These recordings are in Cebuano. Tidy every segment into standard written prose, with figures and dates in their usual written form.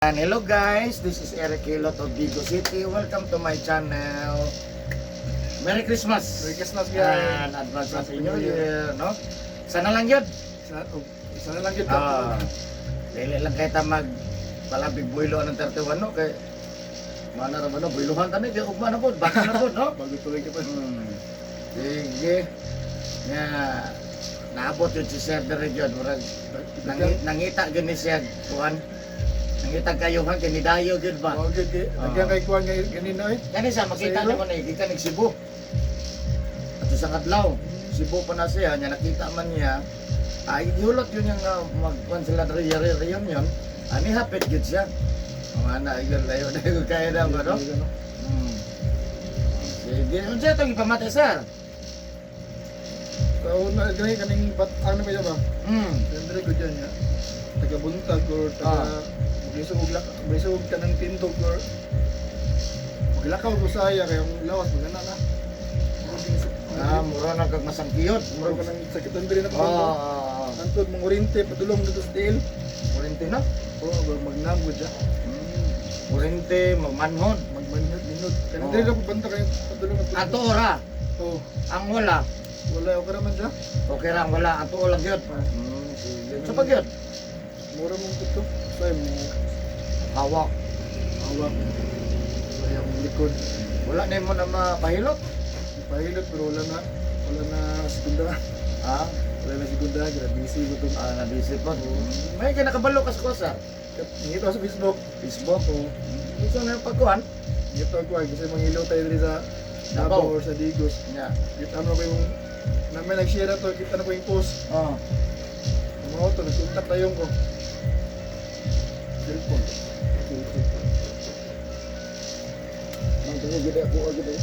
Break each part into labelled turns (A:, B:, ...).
A: And hello guys, this is Eric Hilot of Vigo City. Welcome to my channel. Merry Christmas!
B: Merry Christmas, guys.
A: And advance Happy New Year, no? Sana lang yun.
B: Sa, oh, isa na lang yun.
A: Ah, dili lang kay ta mag palabig builo ng 31, no? Kay mana ra ba, no? Builuhan tani kay ugma na pod, baka na pod, no?
B: Bago tuloy ka pa.
A: Sige. Nga naabot yun si Sir Derek yun. Murag nangita gyud ni siya kuan. Nangita kayo ha kay nidayo gyud ba?
B: Oh, good. Good.
A: Ah.
B: Nagyan kay Kuan ngay ganina eh.
A: Kani siya makita
B: Sa
A: nimo na gikan nig Cebu. At sa adlaw, Cebu pa na siya, nya nakita man niya. Ay gihulot yun yung magkuan sila diri reunion. Ani hapit gyud siya. Mga ana gyud layo dayo kaya na ba, no? Sige, unsa itong ipamatay, sir?
B: Sa una gani kaning bat ano ba ba? Siyempre ko dyan ya. Taga buntag or taga magisog og lak magisog ka ng tindog or maglakaw ko sa aya kay ang lawas magana na.
A: Ah, mura na kag masangkiyot.
B: Mura ka ng sakitan diri na
A: Ah,
B: ko.
A: ah, ah.
B: Antod mangurinte padulong dito sa tiil.
A: Kurente na.
B: Oh, magnam ko dyan.
A: Kurente, magmanhod.
B: Magmanhod minod. Kaya
A: Oh.
B: diri na banta kay padulong ang
A: Ato ora,
B: Oh,
A: ang wala.
B: wala okay raman siya.
A: Okay ra ang wala, ato lang gyud. Sige. Sa pagyud?
B: Mura mong ito. Say mo
A: Hawak.
B: hawak. Say ang likod.
A: Wala na mo na mapahilot.
B: Pahilot pero wala na segunda.
A: Ha?
B: Wala na segunda, grabe busy ko itong
A: Ah, nabisi po. May kinakabalo ka sa kusa.
B: Ngito sa Facebook.
A: Facebook. Oh. Gusto na yung pagkuhan.
B: Ngito ako ay kasi mangilaw tayo diri sa
A: Davao.
B: Davao or sa Digos.
A: Nya.
B: Kita mo ko yung namin nag-share to, kita na ko yung post.
A: Oh.
B: Ang mga auto, nag-contact tayo ko. Cellphone.
A: Mang kanya gid ako agad eh.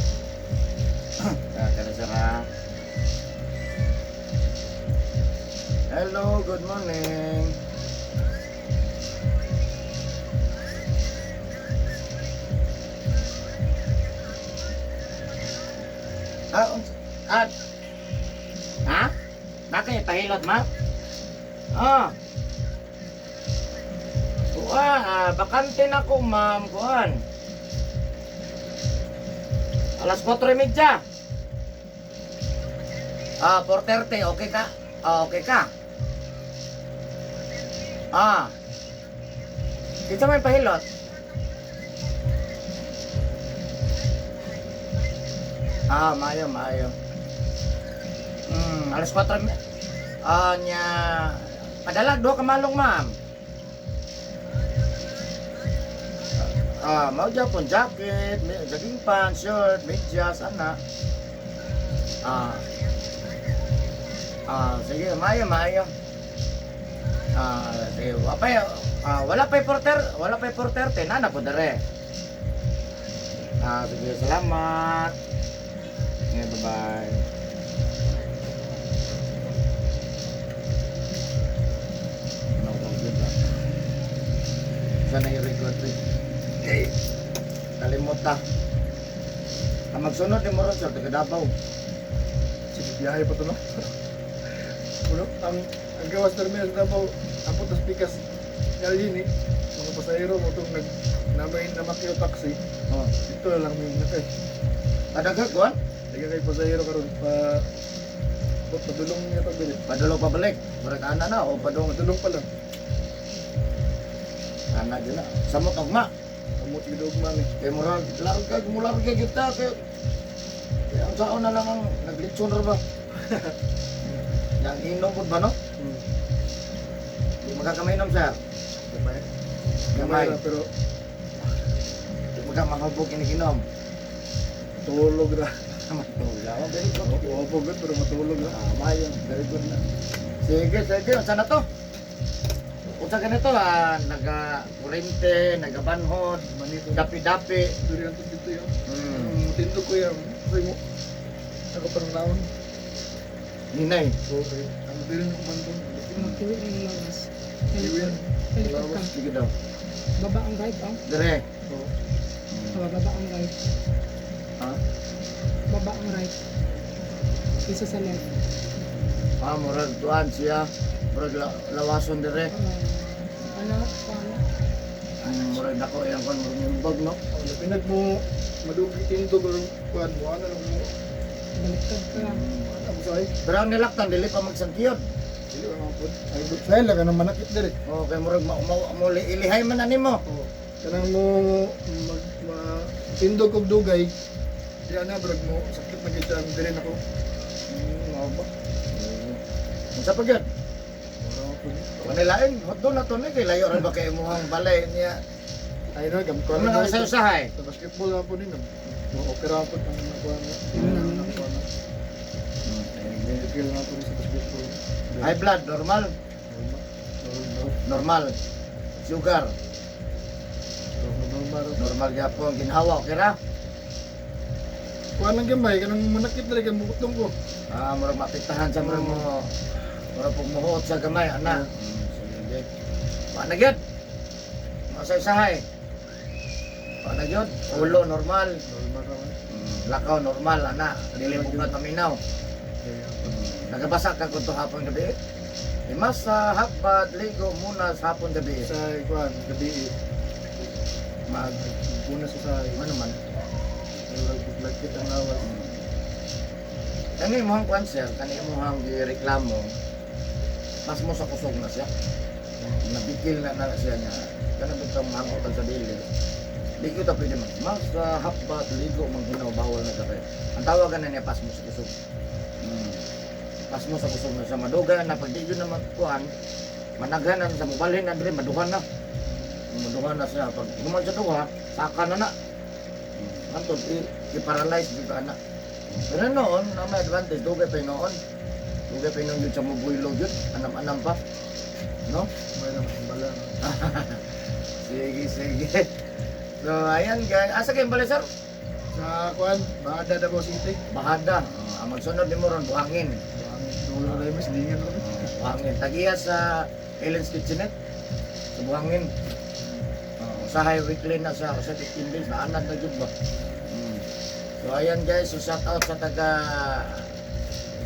A: Ah, kada sir ah. Hello, good morning. Ah, ah, ha? Bakit? Pahilot, ma? Ah. Kuan, ah, bakante na ko, ma'am. Kuan. Alas 4:30. Ah, 4:30, okay ka? Ah, okay ka? Ah. Kinsa may pahilot? Ah, maayo, maayo. Alas 4. Ah, nya padalag do kamalong, ma'am. Ah, mao gyapon jacket, jogging pants, shirt, medyas, ana. Ah. Ah, sige, maayo, maayo. Ah, sige, wala pa'y porter, wala pa'y porter, tinana po dere. Ah, sige, salamat. Okay, bye-bye. No, good lang. Sana i-record rin. Eh, kalimot ta. Ang magsunod ni Moron, sir, taga Davao.
B: Sige, biyahe pa to no. Uno, ang gawas terminal sa Davao, ang putos pikas nalini, mga pasahero mo itong nag namay na makyo taxi,
A: Oh.
B: dito na lang may nakay.
A: Padagag, kuan?
B: Daga kay pasahero karon pa padulong niya pag
A: Padulong pabalik. Murag ana na o padung
B: Padulong pa lang.
A: ana gyud na. Samot ugma.
B: Kamot gid og man eh.
A: Kay murag larga, mularga gyud ta kay kay ang saon na lang ang naglitson ra ba. Yang inom pud ba, no? Di magkakamainom, sir.
B: Gamay.
A: Gamay.
B: Gamay ra, pero
A: Di magkamahubog iniginom.
B: tulog ra.
A: Matulog. Oh, very good.
B: Opo good pero matulog ra.
A: Ah, mayo, very good na. Sige, sige, unsa na to? Unsa ganito ah, naga kurente, nagabanhod,
B: Manito.
A: dapi-dapi.
B: Duri ang dito yun.
A: Hmm.
B: Ang tindog ko yan. Say mo. Ako parang naon.
A: Hinay.
B: Okay. Ang diri ko man doon.
C: Magtiwi na yung lawas.
B: Tiwi.
C: Talikod. Talikod ka.
A: Sige daw.
C: Baba ang right, oh.
A: Dire.
B: Oh.
C: Oh, baba ang right.
A: Ha?
C: Baba ang right. Isa sa left.
A: Ah, murag tuan siya. Murag lawason dire.
C: Ano? Paano?
A: Murag dako iyang kon murag nimbag, no?
B: Oh, labi nag mo madugi tindog or kuan mo ano lang mo
C: Baliktad ka.
B: ano mo say.
A: Pero ang nilaktan dili pa magsangkiyod.
B: Dili ba mga pod. Ay but say lang kanang manakit diri.
A: Oh, kay murag ma ilihay man ani mo.
B: Oh, kanang mo mag ma, tindog og dugay. Di ana brag mo sakit na gid siya diri nako.
A: Mao ba? Unsa pa gyud?
B: Wala ko.
A: Kanilain, hotdog na to ni kay layo ra ba kay imong balay niya.
B: Ay no, gam kuan
A: Ano
B: na
A: ka sa usahay?
B: Sa basketball na po din. Mo opera po ang kuan na. Ang kuan na. Medical na po sa basketball.
A: High blood normal,
B: Normal. Normal.
A: normal. Sugar,
B: Normal.
A: normal gyapon ginhawa okay ra.
B: Kuan lang gamay kanang manakit diri kay mukutong ko.
A: Ah, murag maapektahan sa murag mo. Murag pug muhuot sa gamay ana. Sige. Wa na gyud. Masaysahay. Wa na gyud. Ulo normal.
B: Normal ra man.
A: Lakaw normal ana. Dili mo ka paminaw. Nagabasa ka kung hapon gabi. Imasa, hapad, ligo, munas, hapon gabi.
B: Sa kuan gabi
A: Mag,
B: punas sa
A: ano man.
B: murag buglagkit ang lawas.
A: Kani mo ang kwan sir, kani mo ang gireklamo. Mas mo sa kusog na siya. Nabikil na na siya niya. Kana bitong mangotan sa dili. Di ko ta pwede mag mas hapbat, ligo, manghinaw, bawal na kape. Ang tawagan na niya pasmo sa kusog. Pasmo sa kusog na siya. Maduga na pag di yun na magkuhan, managhan na sa mubalhin na diri, maduhan na. Maduhan na siya. Pag human sa duha, saka na na. Antod, i-paralyze dito anak. Pero noon, na may advantage, dugay pa yun noon. Dugay pa yun yun sa mabuylo yun, anam-anam pa. No?
B: May naman bala.
A: Sige, sige. So, ayan guys. Asa kayong balay, sir?
B: Sa kuan, Baada Davao City.
A: Bahada. Oh, ang magsunod ni mo ron, buhangin.
B: Buhangin dulo na mas lingan ro.
A: Oh, buhangin. Tagiya sa Ellen's Kitchenette. Sa buhangin. Oh, usahay weekly na sa 15 days. Naanad na jud ba? So, ayan guys. So, shout out sa taga...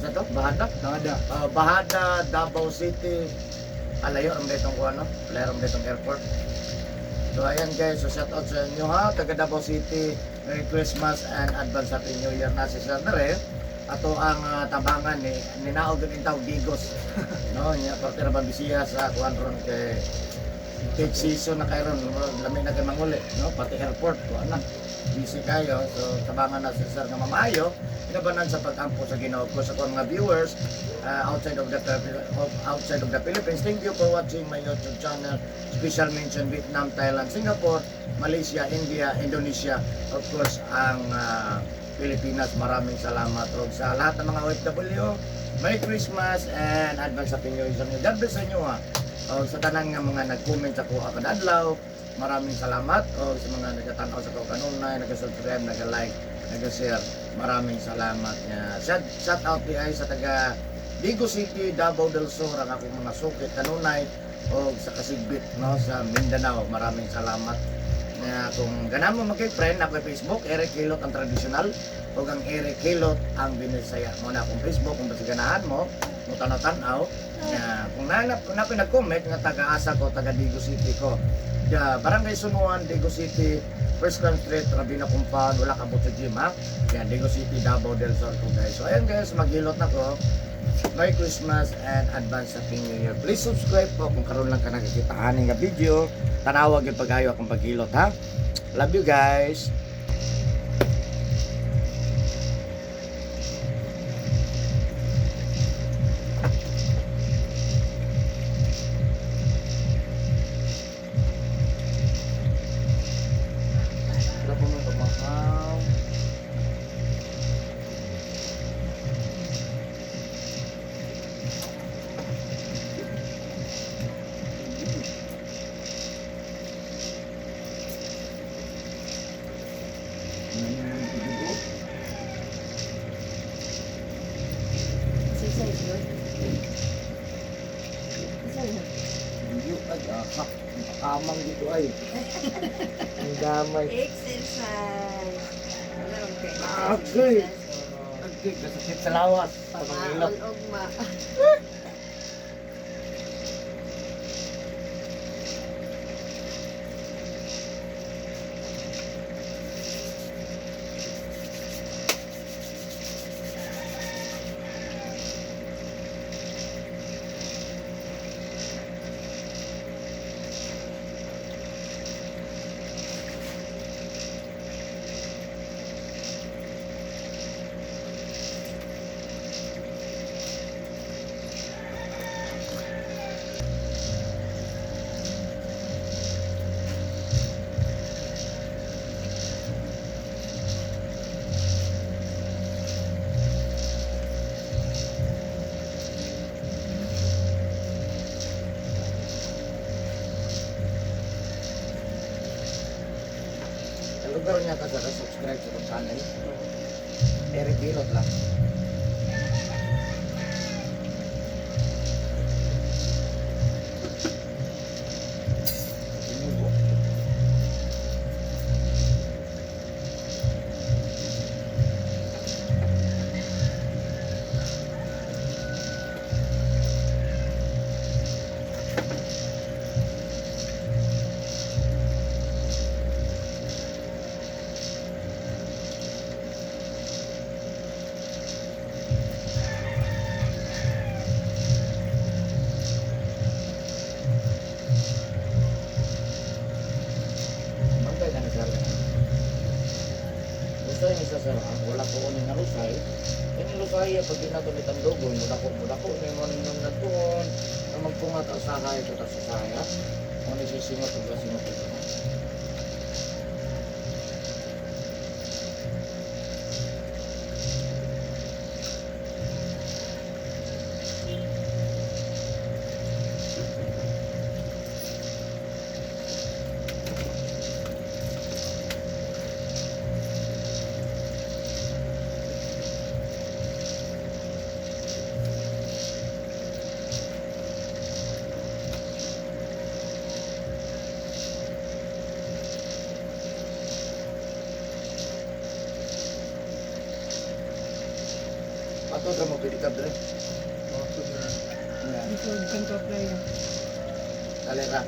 A: Sa to? Bahada?
B: Baada.
A: Bahada, Davao City. Alayo ang betong ko ano, layo ang betong airport. So ayan guys, so shout out sa inyo ha, taga Davao City. Merry Christmas and advance Happy New Year na si Sir Dere. Ato ang tabangan ni ninaog gyud intaw Digos. No, nya parte ra bisiya sa kuan ron kay peak season na kay ron, lami na kay manguli, no? Pati airport ko ana. Busy kayo, so tabangan na si Sir nga mamaayo. Inabanan sa pag-ampo sa Ginoo ko sa akong mga viewers outside of the Philippines. Thank you for watching my YouTube channel. Special mention Vietnam, Thailand, Singapore, Malaysia, India, Indonesia, of course ang Pilipinas. Maraming salamat og sa lahat ng mga OFW. Merry Christmas and advance Happy New Year sa inyo. God bless sa inyo ha. Og sa tanan nga mga nag-comment sa kuha kada adlaw, maraming salamat. Og sa mga nagatan-aw sa kuha kanunay, nag-subscribe, nag-like, nag-share, maraming salamat nga. Shout out di ay sa taga Digo City, Davao del Sur, ang akong mga sukit kanunay og sa Kasigbit no sa Mindanao. Maraming salamat. Na kung ganahan mo makig-friend ako Facebook, Eric Hilot ang tradisyonal ug ang Eric Hilot ang Binisaya. Mo na akong Facebook kung basta ganahan mo, mo tanaw-tanaw. Na kung na ko nag-comment nga taga-asa ko, taga Digo City ko. Da Barangay Sunuan, Digo City, First Grand Street, Rabina Compound, wala ka sa gym ha. Yan, Digo City, Davao del Sur ko guys. So ayun guys, maghilot na ko. Merry Christmas and advance Happy New Year. Please subscribe po kung karon lang ka nakakita ani nga video. Tanawag yung pag-ayo akong paghilot ha. Love you guys. Grabe mo pamahaw.
C: Exercise yun. Exercise.
A: Video ay ah, kamang dito ay. Ang damay.
D: Exercise. Wala akong kaya.
A: Agay. Agay, kasakit sa lawas. Sa panghilot.
D: Pamaol ugma.
A: Sa lugar niya ka sa subscribe sa itong channel. Eric Hilot lang. Sinubo. Bantay na ni sir. Gusto ni sa sir, ah, wala ko ni nga lusay. Ini lusay pag di nato ni tandugon, mudako mudako ni mo nang nagtuon, ang magpunga ta usahay ta sa saya. Mo ni sisingot ug singot ito. Patod ra mo pedicab dre.
B: Oh, so,
A: Yeah.
C: Before kan to apply na.
A: Kalera.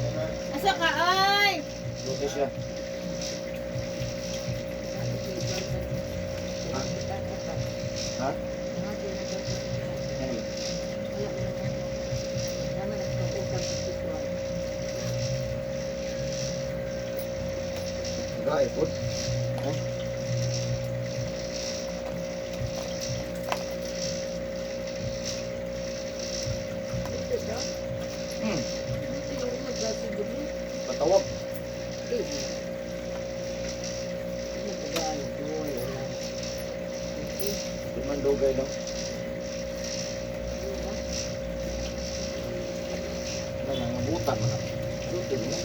A: Ano?
D: Asa ka ay?
A: Buti siya. Ha? Ano? Gae po. Eh? Patawag. Di man dugay no. Wala na, nabutan man ako. Sulti mo na.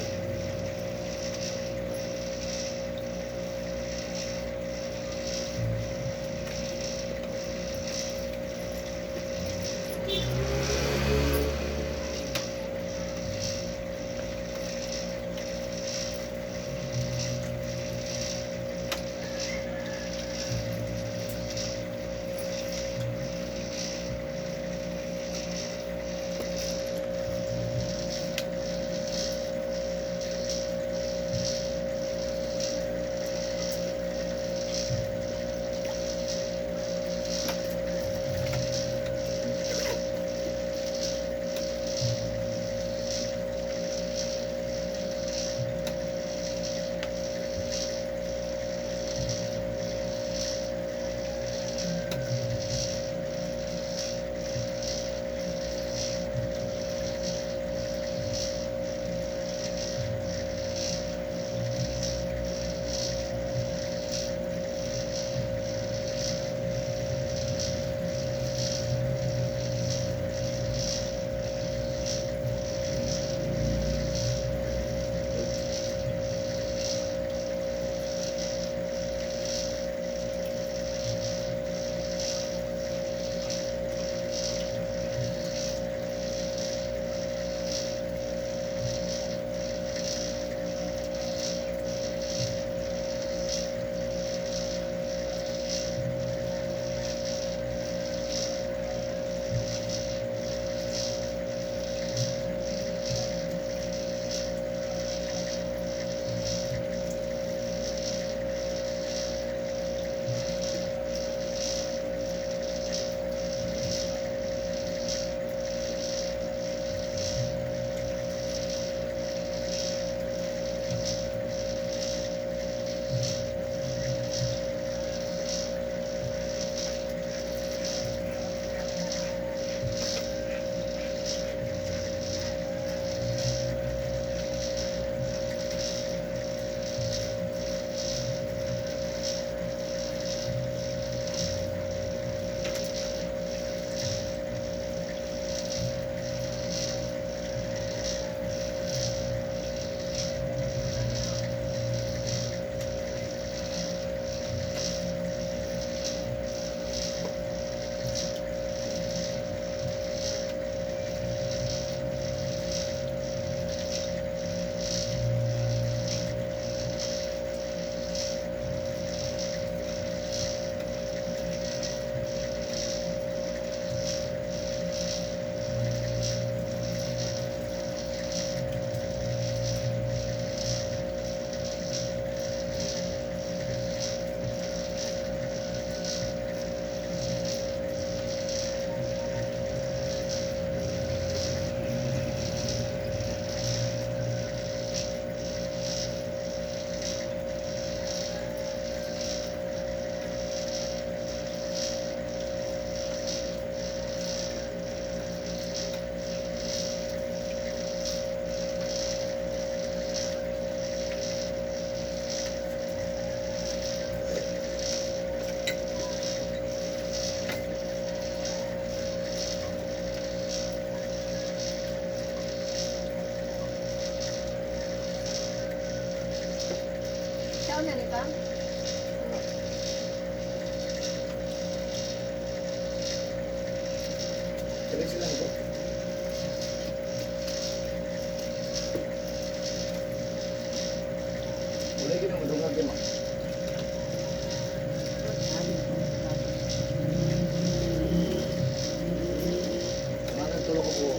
D: Kaon na ni ka?
A: Dali sila ko. Wala gyud ang madungag mo. Mga tulog ko.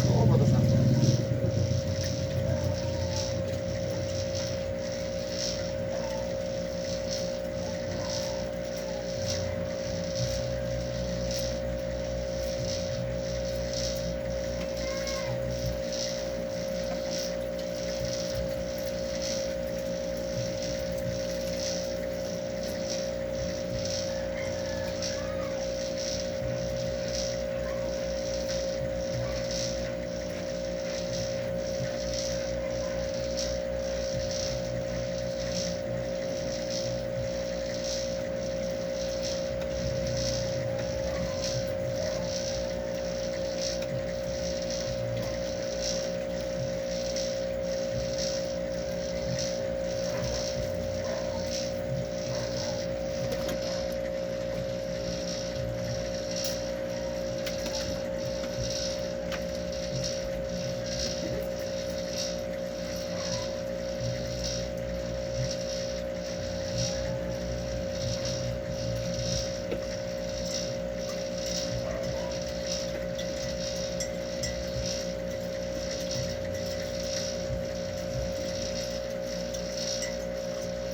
A: Oo ba to sa?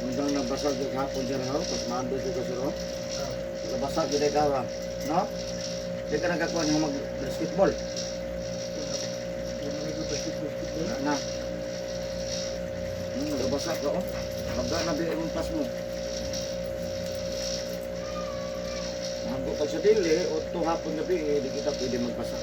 A: Undang nabasag yung hapon sir ha, pas mando siya sir oh. Nabasag yun ikaw ha. No? Di ka nagkakuha ng mag-basketball.
B: Yung mga basketball, basketball.
A: Wala na. Nabasag ka oh. Magda na ba yung pas mo? Mago ka sa dili, o to hapon gabi, eh, di kita pwede magbasa.